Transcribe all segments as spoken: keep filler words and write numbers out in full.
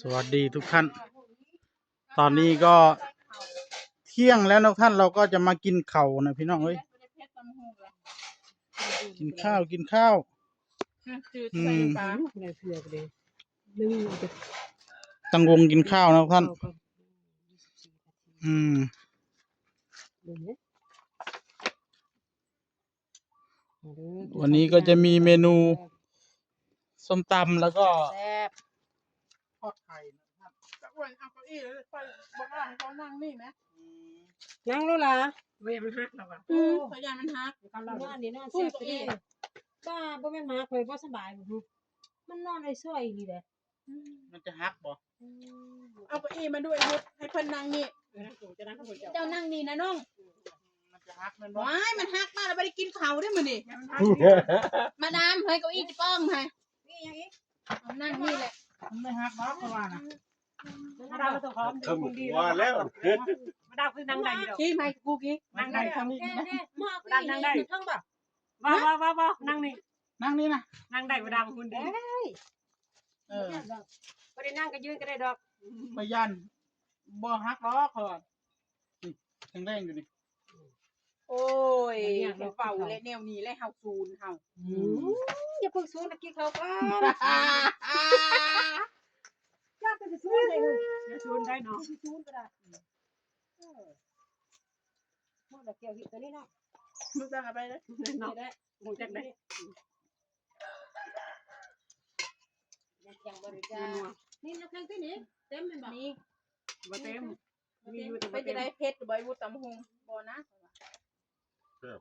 สวัสดีทุกท่าน ตอนนี้ก็เที่ยงแล้วนะท่าน เราก็จะมากินข้าวนะพี่น้องเอ้ย กินข้าว กินข้าว อืม ตังวงกินข้าวนะท่าน อืม วันนี้ก็จะมีเมนูส้มตำแล้วก็ แซ่บ ทอดไข่นะครับ จะอ้วนเอาเก้าอี้เลย ไปบอกว่าให้เขานั่งนี่ไหม อืม นั่งรู้ล่ะ เว้ยมันหักแล้วว่ะ อืม เขาย่านมันหัก เขาเล่า ว่าอันนี้น่าแซ่บ เก้าอี้ เด้ บ้า บ่แม่นหมาข่อยบ่สบายบ่ มันนอนไอ้ซอยอีหลีเด้ อืม มันจะหักบ่ อืม เอาเก้าอี้มาด้วย ให้เพิ่นนั่งนี่ เออ นั่งสูง จะนั่งข้างบน เจ้านั่งนี่นะน้อง มันจะหักแม่นบ่ ว้าย มันหักมาแล้วบ่ได้กินข้าวเด้อมื้อนี้ มาดาม เฮ้ย เก้าอี้จะป้องให้ นี่ยังอีก เอานั่งนี่แหละ มันไม่หักดอกเพราะว่านะ มาดามมาส่งของ เออ คุณดี ว่าแล้ว มาดามคือนั่งได้อยู่ดอก ขี้ไหมกูขี้ นั่งได้ แน่ๆ มาเอาเก้าอี้ นั่งได้ นั่งข้างบ่ บ่ บ่ บ่ บ่ นั่งนี่ นั่งนี่นะ นั่งได้บ่ดามคุณดี เอ้ย เออ บ่ได้นั่งก็ยืนก็ได้ดอก บ่ย่าน บ่หักดอกเพราะว่า นี่ แข็งแรงอยู่นี่ โอ้ย มันยากดอก เฝ้าและแนวนี้และเฮาซูนเฮา อืม อืม อย่าเพิ่งซูนนะ กินข้าวก่อน อย่าไปซูนเลย อย่าซูนได้เนาะ ซูนก็ได้ เออ หมดแล้ว แก้วหินตัวนี้เนาะ มึงตั้งเอาไปเลย เนาะ นี่แหละ หมูจักได้ ยังบริการ นัว นี่นะ เครื่องที่นี่เต็มแม่นบ่ มี บ่เต็ม มีอยู่แต่บ่เต็ม เป็นจะได้เผ็ดบ่ ไอ้วุฒิตำบักหุ่ง บ่นะ แซ่บ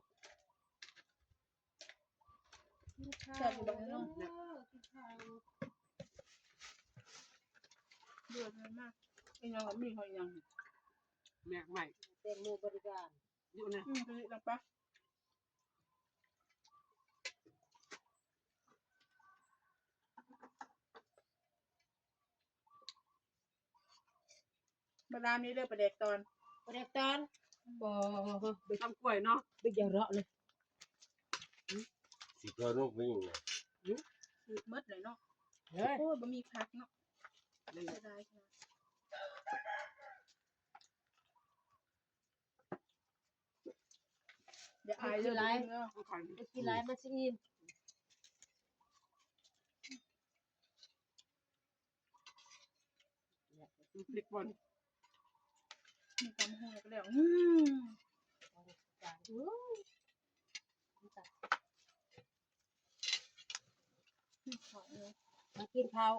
แซ่บอยู่บ่เนาะ กินข้าว เดือดมาก อีหยังก็มีหอยหยัง แม่ใหม่ แตงโมบริการ อยู่นะ อืม ไปเลยปะ มาดามนี่เด้อ ปลาแดกตอน ปลาแดกตอน บ่ ไปตำกล้วยเนาะ ไปอย่าเลาะเลย สิเพื่อลูกวิ่งนะ อืม อืดหมดเลยเนาะ เฮ้ย โอ้ย บ่มีผักเนาะ เสียดายค่ะ อย่าอายเลย กินหลาย เนาะ เอาไข่ กินหลายมันสิอิ่ม พริกป่น มีตำบักหุ่งก็แล้ว อืม อืม นี่ของเลย มากินข้าว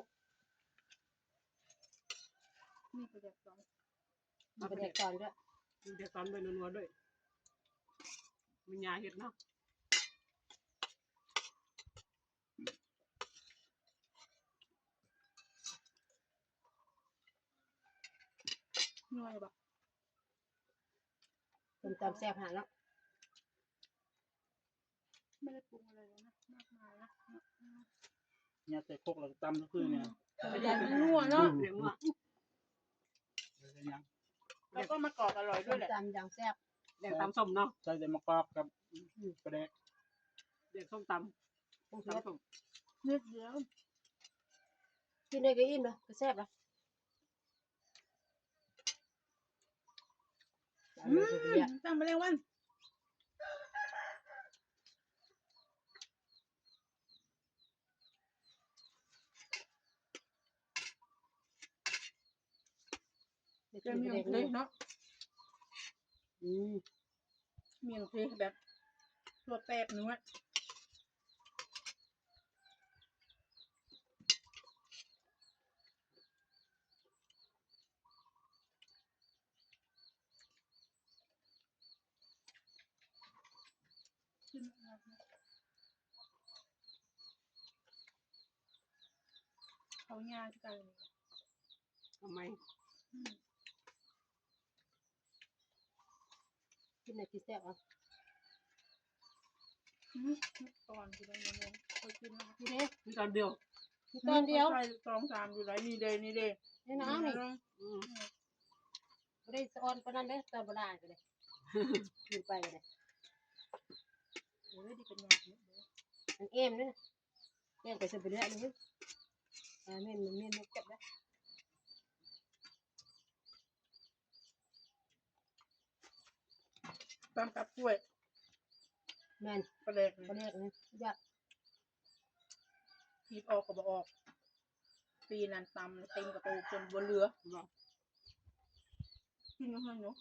นี่ปลาแดกตอน มาปลาแดกตอนด้วย ปลาแดกตอนด้วย นัวๆ ด้วย มียาเห็ดเนาะ นัวอยู่ปะ ส้มตำแซ่บขนาดเนาะ ไม่ได้ปรุงอะไรเลยนะ มากมายนะ เนี่ยใส่ครกแล้วก็ตำก็คือเนี่ย อืม แต่มันนัวเนาะ เดี๋ยวว่า แล้วก็ยัง แล้วก็มะกอกอร่อยด้วยแหละ ส้มตำอย่างแซ่บ แดกตำส้มเนาะ ใส่แต่มะกอกกับ อืม ปลาแดก แดกส้มตำ ส้มตำส้ม นิดเดียว กินได้ก็อิ่มนะ ก็แซ่บนะ อืม ตำแมลงวัน จะมีของเทเนาะ อืม มีของเทแบบ ตัวแป๊บนึงอะ เขายากจัง ทำไม อืม กินไหนกินแซ่บอ่ะ อืม ตอนกินอะไรเนี่ย เคยกินไหม นี่เด้ มีตอนเดียว มีตอนเดียว ใช่ สองสามอยู่ไหน นี่เด้ นี่เด้ นี่นะ นี่ อืม บ่ได้สะออนปานนั้นเด้ ตอนโบราณก็เลย กินไปก็เลย โอ้ย ดีเป็นยาพิษเด้อ มันเอ็มเด้อ เอ็มไปซื้อไปเรื่อยเลย อ่า เม่น เม่น เม่นเก็บไว้ ตำกับกล้วย แม่น ปลาแดก ปลาแดกนี่ยาก คิดออกก็บ่ออก ปีนั้นตำเต็มกระโตจนบ่เหลือ บ่ กินยังไงเนาะ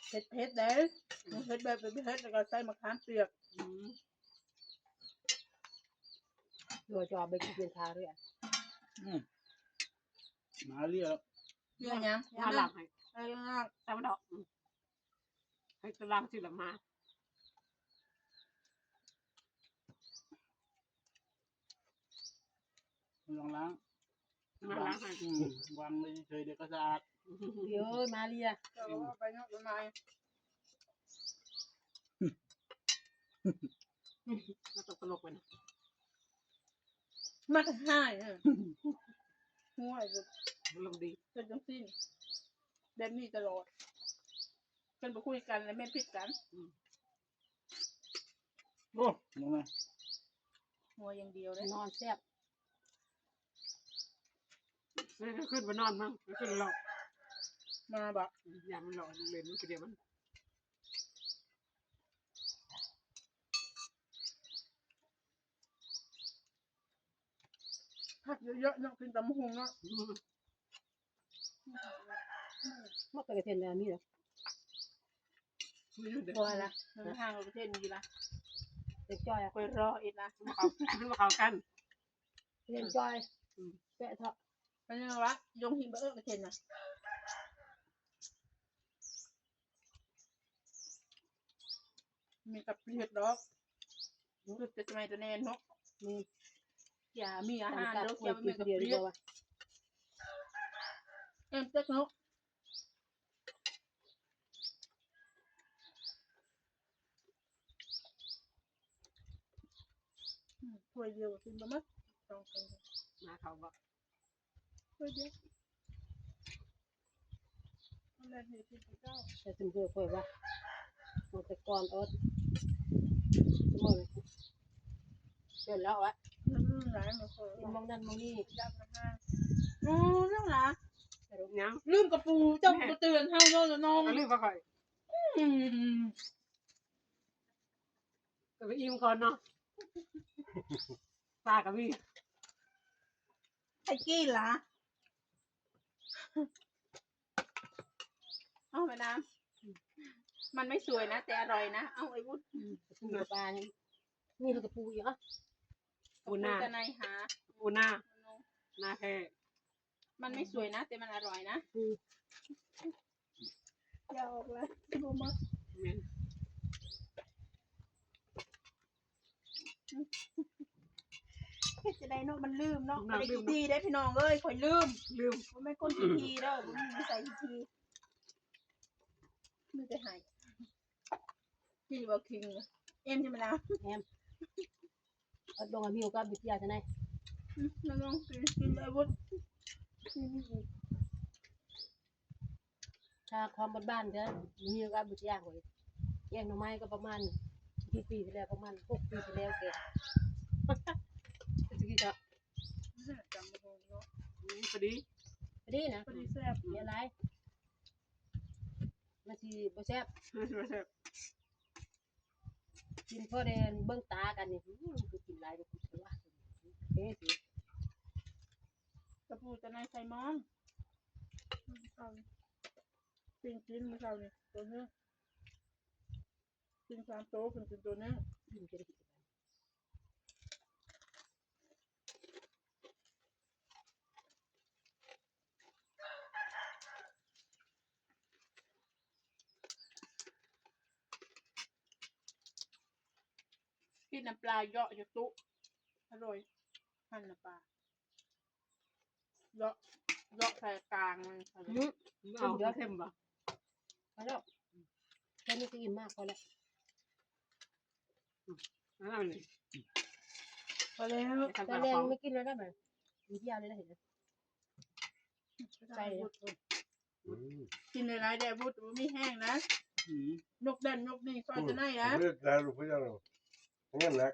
เผ็ดๆ เด้ มันเผ็ดแบบเผ็ดๆ แล้วก็ใส่มะขามเปียก อืม ตัวจอไปกินเป็นทาเรื่อย อืม มาเรียก เรื่องหยัง มาหลังให้ เรื่องหยัง ตำดอก อืม ให้ตารางสิละมา ลองล้าง มาล้างให้ อืม วางเลยเฉยๆ เดี๋ยวก็สะอาด เดี๋ยวมาเรีย เดี๋ยวเอาไปเนาะ เดี๋ยวมา มาตกตลกไปนะ มาแต่ห้ายอะ ห่วย ลงดี เป็นจังซี่ แบบนี้ตลอด เพิ่นบ่คุยกันแล้วแม่นผิดกัน อืม โอ้ ลงมา หัวอย่างเดียวเลย นอนแซ่บ เอ้ย ขึ้นไปนอนมั้ง ขึ้นหลอก มาบ่ อย่ามันหลอกเล่นมันคนเดียวมัน ผักเยอะๆ เนาะ กินตำบักหุ่งเนาะ อืม หมดไปกระเทียมแล้วมีเหรอ มีอยู่เด้อ พอละ มันห่างกระเทียมอยู่ละ เด็กจ้อยอะ ไปรออีกละ มันเขา มันเขากัน เรียนจ้อย อืม แปะเถาะ เป็นยังไงวะ ยงหินบ่เอิ้นกระเทียมน่ะ มีกับเปลือกดอก รู้สึกจะทำไมตัวแน่นเนาะ มี อย่ามีอาหาร มันกัด แล้วเคี้ยว กล้วย มีกับ กินเดียวดีกว่า เปลือก วะ เอ็มเต็กเนาะ อืม ถ้วยเดียวก็กินบ่หมด สองคน มาเขาบอก ถ้วยเดียว เอาแรงเห็ดกินกับเจ้า แต่ถึงเพื่อค่อยว่า หมดแต่ก่อนเอิ้น สมมุติ เสร็จแล้วอะ อืม หลายมันก็ กินมองนั่นมองนี่ ยับนะคะ อืม เรื่องหลา สรุปยัง ลืมกระปู เจ้าก็เตือนเฮาเนาะน้อง ก็ลืมว่าข่อย อืม ก็ไปอิ่มก่อนเนาะ ปลาก็มี ไอ้กี้ล่ะ เอาไปน้ำ มันไม่สวยนะ แต่อร่อยนะ เอาไอ้วุฒิ อืม ปูปลานี่ นี่มันกระปูอีกเหรอ ปูนา กระปูจะในหา ปูนา นาแท้ มันไม่สวยนะ แต่มันอร่อยนะ อืม อย่าออกเลย บ่หมด แม่น เฮ็ดจะได้เนาะ มันลืมเนาะ มันลืมเนาะ บ่ได้ขี้ทีเด้พี่น้องเอ้ย ข่อยลืม ลืม บ่แม่นคนขี้ทีเด้อ บ่มีนิสัยขี้ที มีแต่ให้ กินบ่คิง เอ็มใช่ไหมล่ะ เอ็ม เอาลงกับมิวกับบิดยาจะไหน อืม แล้วลองกิน กินได้หมด อืม ถ้าความบ้านๆ จะมีก็บุตรยากเลย แกงหน่อไม้ก็ประมาณ กี่ปีที่แล้ว ประมาณหกปีที่แล้วแกง ตะกี้ก็ จำบ่ได้เนาะ อืม พอดี พอดีนะ พอดีแซ่บ เดี๋ยวหลาย มันสิบ่แซ่บ บ่แซ่บ กินพอได้เบิ่งตากันนี่ อืม คือกินหลายกว่ากินตัว เอ๊ะสิ ตะปูตะไนไซมอน อืม เอา ปิ้งกินมื้อเช้านี่ ตัวนี้ ปิ้งสามโต กินกินตัวนี้ อืม จะได้กิน กินน้ำปลาเยาะอยู่ตุ๊ อร่อย หั่นน้ำปลา เยาะ เยาะใส่กลางมัน อืม เอาเดี๋ยว เค็มบ่ พอแล้ว แค่นี้ก็อิ่มมากพอแล้ว อืม เอาเลย พอแล้ว ตอนแรกไม่กินแล้วได้ไหม มีเดียวเลยนะ เห็นไหม ใส่ อืม กินหลายๆ แด่บุตรบ่มีแห้งนะ อืม นกดันนกนี่ซอยจะไหนนะ อืม ไม่ได้แต่ลูกพี่น้อง งั้นแหละ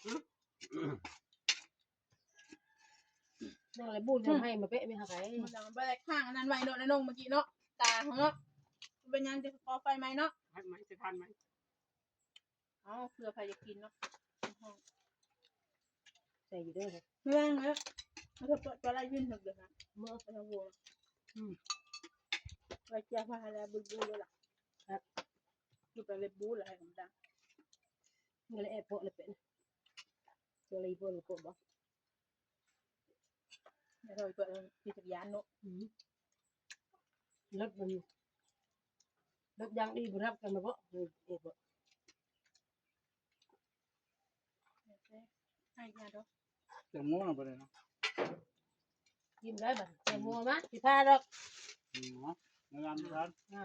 อืม อืม นั่งเลยบูดทำให้มาเป๊ะไม่หักไอ้ มันยังบ่ได้ข้างอันนั้นไว้เนาะ น้าน้องเมื่อกี้เนาะ ตาเขาเนาะ เป็นยังจะขอไฟไหมเนาะ ทันไหม จะทันไหม เอาเผื่อใครจะกินเนาะ ใส่อยู่เด้อ เมื่อไง เอาเถอะ ตัวละยื่นเถอะเดี๋ยวนะ เมื่อเอาไปทำวัว อืม ไปเจียวผ้าแล้วบูดๆเลยล่ะ ครับ ดูไปเลยบูดเลยให้มันดัง มันเลยแอบโปะเลยเป็น ตัวอะไรโปะหรือโปะบ่ เดี๋ยวเราไปเอาขี่จักรยานเนาะ อืม รถมัน รถยางดีบ่รับกันมาบ่ เออ เออบ่ ให้ยาดอก แตงโมเอาไปเลยเนาะ กินได้บัด แตงโมมา สิพาดอก อืมเนาะ ในร้านร้าน อ่ะ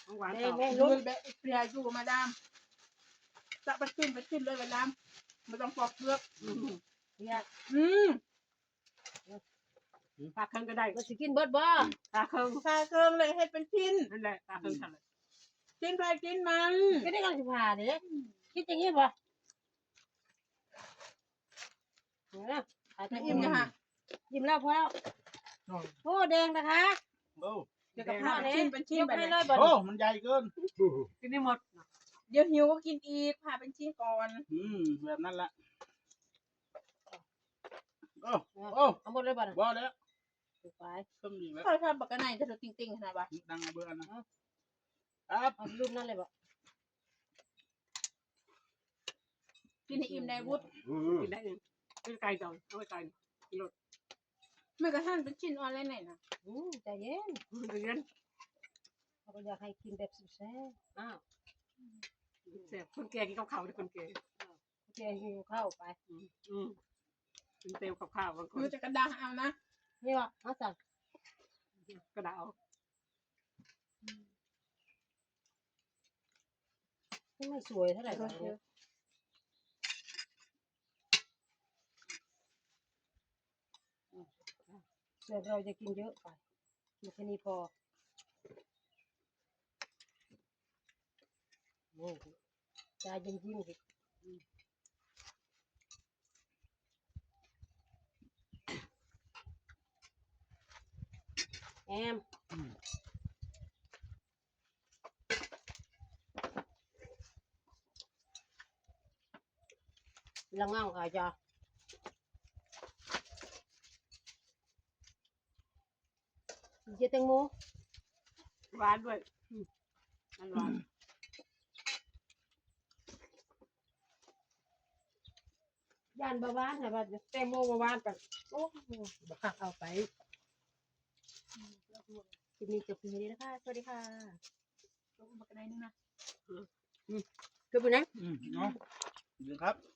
ของหวาน แม่ ต่อ แม่ ลูก มันแบบเปรียอยู่มาดาม จะไปขึ้น ไปขึ้นเลยมาดาม ไม่ต้องปอกเปลือก อืม เนี่ย อืม ปลาเคิงก็ได้ มันสิกินเบิดบ่ ปลาเคิง ปลาเคิงเลยเฮ็ดเป็นชิ้น นั่นแหละ ปลาเคิงทำเลย ชิ้นใครชิ้นมัน ก็ได้กำลังสิพาเด้ คิดอย่างนี้บ่ เอาละ ขายแต่ อิ่มนะคะ อิ่มแล้วพอแล้ว โอ้ แดงนะคะ โอ้ เดี๋ยวกับข้าวเนี่ย ชิ้นเป็นชิ้น ยกให้เลยบ่ โอ้ มันใหญ่เกิน กินให้หมด เดี๋ยวหิวก็กินอีก พาเป็นชิ้นก่อน อืม แบบนั้นละ โอ้ โอ้ เอาหมดเลยบ่น่ะ บ่แล้ว ไป เครื่องดีแล้ว เขาทำปากกาไหนจะติ่งๆขนาดวะ ดังเอาเบอร์อันนั้น เอา ครับ เอารูปนั่นเลยบ่ กินให้อิ่มได้วุฒิ อืม กินได้เอง ไม่ไกลจัง เอาไว้ไกล กินรถ ไม่กระทั่งเป็นชิ้นอ่อนเลยไหนนะ อืม ใจเย็น ใจเย็น เขาก็อยากให้กินแบบแซ่บๆ อ้าว แซ่บ คนแก่กินกับข้าวเด้อ คนแก่ แก่หิวข้าวไป อืม อืม กินเต็มกับข้าวบางคน มันจะกระด้างเอานะ นี่วะ เอาสั่ง กระด้างเอา ไม่สวยเท่าไหร่วะ ส่วนเราจะกินเยอะไป กินแค่นี้พอ โอ้โห จาเย็นๆสิ แอม อืม ละง่างค่ะจ้ะ เยอะแตงโม หวานด้วย อืม มันหวาน ย่านบ่หวานค่ะ ว่าแตงโมบ่หวานกัน โอ้ บ่คักเอาไป คลิปนี้จบเพียงเท่านี้นะคะ สวัสดีค่ะ เอามากันหน่อยนึงนะ อืม คือเป็นไง อืม เนาะ ดีครับ